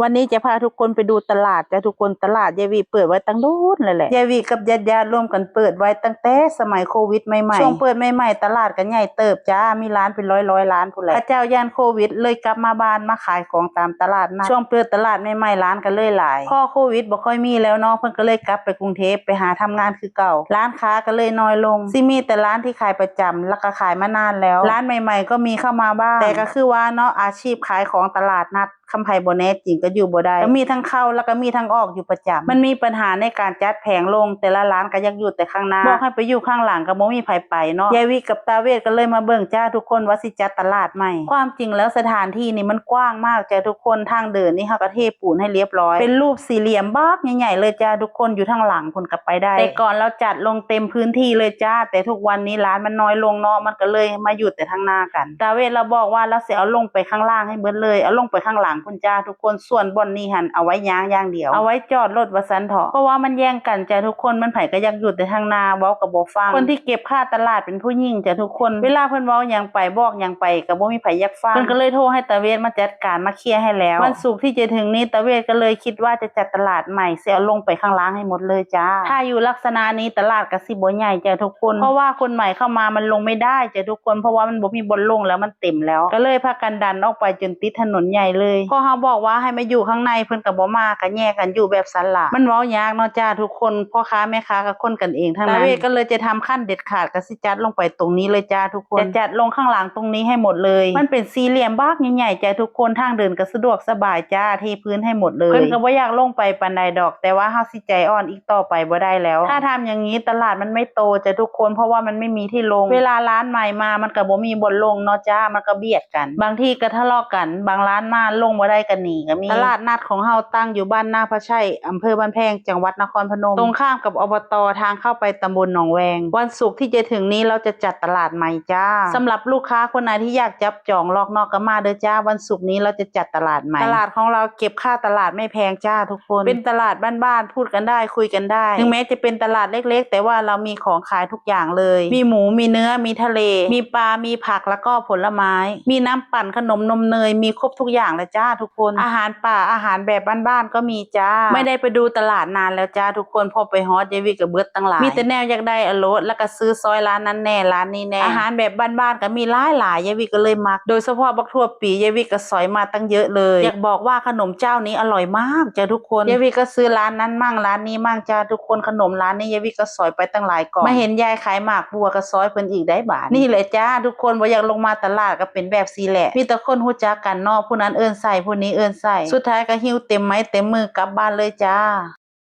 ວັນນີ້ຈະພາທຸກຄົນໄປດູຕະຫຼາດຈ້າທຸກຄົນ. ຕະຫຼາດຍາຍວິເປີດໄວ້ຕັ້ງດົນແລ້ວແຫຼະ. ຍາຍວິກັບຍາດໆ ລວມກັນເປີດໄວ້ຕັ້ງແຕ່ສະໄໝໂຄວິດໃໝ່ໆ. ຊ່ວງເປີດໃໝ່ໆ ຕະຫຼາດກໍໃຫຍ່ເຕີບຈ້າ, ມີຮ້ານເປັນຮ້ອຍໆ ຮ້ານພຸ້ນແຫຼະ. ເຂົາເຈົ້າຢ້ານໂຄວິດ ເລີຍກັບມາບ້ານ ມາຂາຍຂອງຕາມຕະຫຼາດນັດ. ຊ່ວງເປີດຕະຫຼາດໃໝ່ໆ ຮ້ານກໍເລີຍຫຼາຍ. ພໍໂຄວິດບໍ່ຄ່ອຍມີແລ້ວເນາະ, ເພິ່ນກໍເລີຍກັບໄປກຸງເທບ ໄປຫາທຳງານຄືເກົ່າ. ຮ້ານຄ້າກໍເລີຍນ້ອຍລົງ, ຊິມີແຕ່ຮ້ານທີ່ຂາຍປະຈຳ ແລ້ວກໍຂາຍມານານແລ້ວ. ຮ້ານໃໝ່ໆ ກໍມີເຂົ້າມາບ້າງ, ແຕ່ກໍຄືວ່າເນາະ, ອາຊີບຂາຍຂອງຕະຫຼາດນັດ ຄັນໃຜບໍ່ແນ່ຈິງກໍຢູ່ບໍ່ໄດ້. ກໍມີທາງເຂົ້າ ແລ້ວກໍມີທາງອອກຢູ່ປະຈຳ. ມັນມີບັນຫາໃນການຈັດແຜງລົງ, ແຕ່ລະຮ້ານກໍຢາກຢູ່ແຕ່ຂ້າງໜ້າ, ບອກໃຫ້ໄປຢູ່ຂ້າງຫຼັງກໍບໍ່ມີໃຜໄປເນາະ. ຍາຍວິກັບຕາເວດກໍເລີຍມາເບິ່ງຈ້າທຸກຄົນ ວ່າຊິຈັດຕະຫຼາດໃໝ່. ຄວາມຈິງແລ້ວສະຖານທີ່ນີ້ມັນກວ້າງມາກຈ້າທຸກຄົນ. ທາງເດີນນີ້ເຮົາກໍເທປູນໃຫ້ລຽບລ້ອຍ ເປັນຮູບສີ່ຫຼ່ຽມບັກໃຫຍ່ໆ ເລີຍຈ້າທຸກຄົນ. ຢູ່ທາງຫຼັງພຸ້ນກໍໄປໄດ້. ແຕ່ກ່ອນລາວຈັດລົງເຕັມພື້ນທີ່ເລີຍຈ້າ, ແຕ່ທຸກວັນນີ້ຮ້ານມັນນ້ອຍລົງເນາະ, ມັນກໍເລີຍມາຢູ່ແຕ່ທາງໜ້າກັນ. ຕາເວດລາວບອກວ່າລາວຊິເອົາລົງໄປຂ້າງລ່າງໃຫ້ເບິດເລີຍ, ເອົາລົງໄປຂ້າງຫຼັງພຸ້ນຈ້າທຸກຄົນ. ສ່ວນບ່ອນນີ້ຫັ້ນເອົາໄວ້ຍ່າງຢ່າງດຽວ, ເອົາໄວ້ຈອດລົດວ່າຊັ້ນເຖາະ, ເພາະວ່າມັນແຍ່ງກັນຈ້າທຸກຄົນ. ມັນໃຜກໍຢາກຢູ່ແຕ່ທາງໜ້າ, ເວົ້າກໍບໍ່ຟັງ. ຄົນທີ່ເກັບຄ່າຕະຫຼາດເປັນຜູ້ຍິງຈ້າທຸກຄົນ. ເວລາເພິ່ນເວົ້າຫຍັງໄປ ບອກຫຍັງໄປ ກໍບໍ່ມີໃຜຢາກຟັງ. ເພິ່ນກໍເລີຍໂທໃຫ້ຕາເວດມາຈັດການ ມາເຄຍໃຫ້ແລ້ວ. ວັນສຸກທີ່ຈະເຖິງນີ້ ຕາເວດກໍເລີຍຄິດວ່າຈະຈັດຕະຫຼາດໃໝ່, ຊິເອົາລົງໄປຂ້າງລ່າງໃຫ້ໝົດເລີຍຈ້າ. ຖ້າຢູ່ລັກສະນະນີ້ຕະຫຼາດກໍຊິບໍ່ໃຫຍ່ຈ້າທຸກຄົນ, ເພາະວ່າຄົນໃໝ່ເຂົ້າມາມັນລົງໄມ່ໄດ້ຈ້າທຸກຄົນ, ເພາະວ່າມັນບໍ່ມີບ່ອນລົງແລ້ວ, ມັນເຕັມແລ້ວ. ກໍເລີຍພາກັນດັນອອກໄປຈົນຕິດຖະໜົນໃຫຍ່ເລີຍ. ພໍເຮົາບອກວ່າໃຫ້ມາຢູ່ຂ້າງໃນ ເພິ່ນກໍບໍ່ມາ, ກໍແຍກກັນຢູ່ແບບຊັ້ນລະ. ມັນເວົ້າຍາກເນາະຈ້າທຸກຄົນ, ພໍ່ຄ້າແມ່ຄ້າກໍຄົນກັນເອງທັງນັ້ນ. ຕາເວດກໍເລີຍຈະທຳຂັ້ນເດັດຂາດ, ກໍຊິຈັດລົງໄປຕົງນີ້ເລີຍຈ້າທຸກຄົນ. ຈະຈັດລົງຂ້າງຫຼັງຕົງນີ້ໃຫ້ໝົດເລີຍ. ມັນເປັນສີ່ຫຼ່ຽມບັກໃຫຍ່ໆ ຈ້າທຸກຄົນ, ທາງເດີນກໍສະດວກສະບາຍຈ້າ, ເທພື້ນໃຫ້ໝົດເລີຍ. ເພິ່ນກໍບໍ່ຢາກລົງໄປປານໃດດອກ, ແຕ່ວ່າເຮົາຊິໃຈອ່ອນອີກຕໍ່ໄປບໍ່ໄດ້ແລ້ວ. ຖ້າທຳຢ່າງນີ້ຕະຫຼາດມັນໄມ່ໂຕຈ້າທຸກຄົນ, ເພາະວ່າມັນໄມ່ມີທີ່ລົງ. ເວລາຮ້ານໃໝ່ມາ ມັນກໍບໍ່ມີບ່ອນລົງເນາະຈ້າ, ມັນກໍບຽດກັນ. ບາງທີກໍທະເລາະກັນ, ບາງຮ້ານມາລົງບໍ່ໄດ້ກໍໜີກໍມີ. ຕະຫຼາດນັດຂອງເຮົາຕັ້ງຢູ່ບ້ານນາພະໄຊ, ອຳເພີບ້ານແພງ, ຈັງຫວັດນະຄອນພະນົມ, ຕົງຂ້າມກັບ ອບຕ. ທາງເຂົ້າໄປຕຳບົນໜອງແວງ. ວັນສຸກທີ່ຈະເຖິງນີ້ ເຮົາຈະຈັດຕະຫຼາດໃໝ່ຈ້າ. ສຳລັບລູກຄ້າຄົນໃດທີ່ຢາກຈັບຈອງລອກນອກກໍມາເດີຈ້າ, ວັນສຸກນີ້ເຮົາຈະຈັດຕະຫຼາດໃໝ່. ຕະຫຼາດຂອງເຮົາເກັບຄ່າຕະຫຼາດໄມ່ແພງຈ້າທຸກຄົນ. ເປັນຕະຫຼາດບ້ານໆ, ພູດກັນໄດ້, ຄຸຍກັນໄດ້. ເຖິງແມ້ຈະເປັນຕະຫຼາດເລັກໆ, ແຕ່ວ່າເຮົາມີຂອງຂາຍທຸກຢ່າງເລີຍ. ມີໝູ, ມີເນື້ອ, ມີທະເລ, ມີປາ, ມີຜັກ ແລ້ວກໍຜົນລະໄມ້. ມີນ້ຳປັ່ນ, ຂະໜົມ, ນົມເນີຍ, ມີຄົບທຸກຢ່າງແຫຼະຈ້າທຸກຄົນ. ອາຫານປ່າ, ອາຫານແບບບ້ານໆ ກໍມີ ຈ້າ. ໄມ່ໄດ້ໄປດູຕະຫຼາດນານແລ້ວຈ້າທຸກຄົນ, ພໍໄປຮອດຍາຍວິກໍເບິດຕັ້ງຫຼາຍ. ມີແຕ່ແນວຢາກໄດ້ອາໂລດ, ແລ້ວກໍຊື້ຊອຍຮ້ານນັ້ນແດ່ ຮ້ານນີ້ແດ່. ອາຫານແບບບ້ານໆ ກໍມີຫຼາຍໆ, ຍາຍວິກໍເລີຍມັກ. ໂດຍສະເພາະບັກຖົ່ວປີ, ຍາຍວິກໍຊອຍມາຕັ້ງເຍອະເລີຍ. ຢາກບອກວ່າຂະໜົມເຈົ້ານີ້ອະລ່ອຍມາກຈ້າທຸກຄົນ. ຍາຍວິກໍຊື້ຮ້ານນັ້ນໝັ້ງ ຮ້ານນີ້ໝັ້ງຈ້າທຸກຄົນ. ຂະໜົມຮ້ານນີ້ ຍາຍວິກໍຊອຍໄປຕັ້ງຫຼາຍກ່ອນ. ມາເຫັນຍາຍຂາຍໝາກບົວກໍຊອຍເພິ່ນອີກໄດ໋ບາດ. ນີ້ແຫຼະຈ້າທຸກຄົນ, ບໍ່ຢາກລົງມາຕະຫຼາດກໍເປັນແບບຊີ້ແຫຼະ. ມີແຕ່ຄົນຮູ້ຈັກກັນເນາະ, ຜູ້ນັ້ນເອີ້ນໃສ່, ຜູ້ນີ້ເອີ້ນໃສ່. ສຸດທ້າຍກໍຫິ້ວເຕັມໄມ້ເຕັມມືກັບບ້ານເລີຍຈ້າ.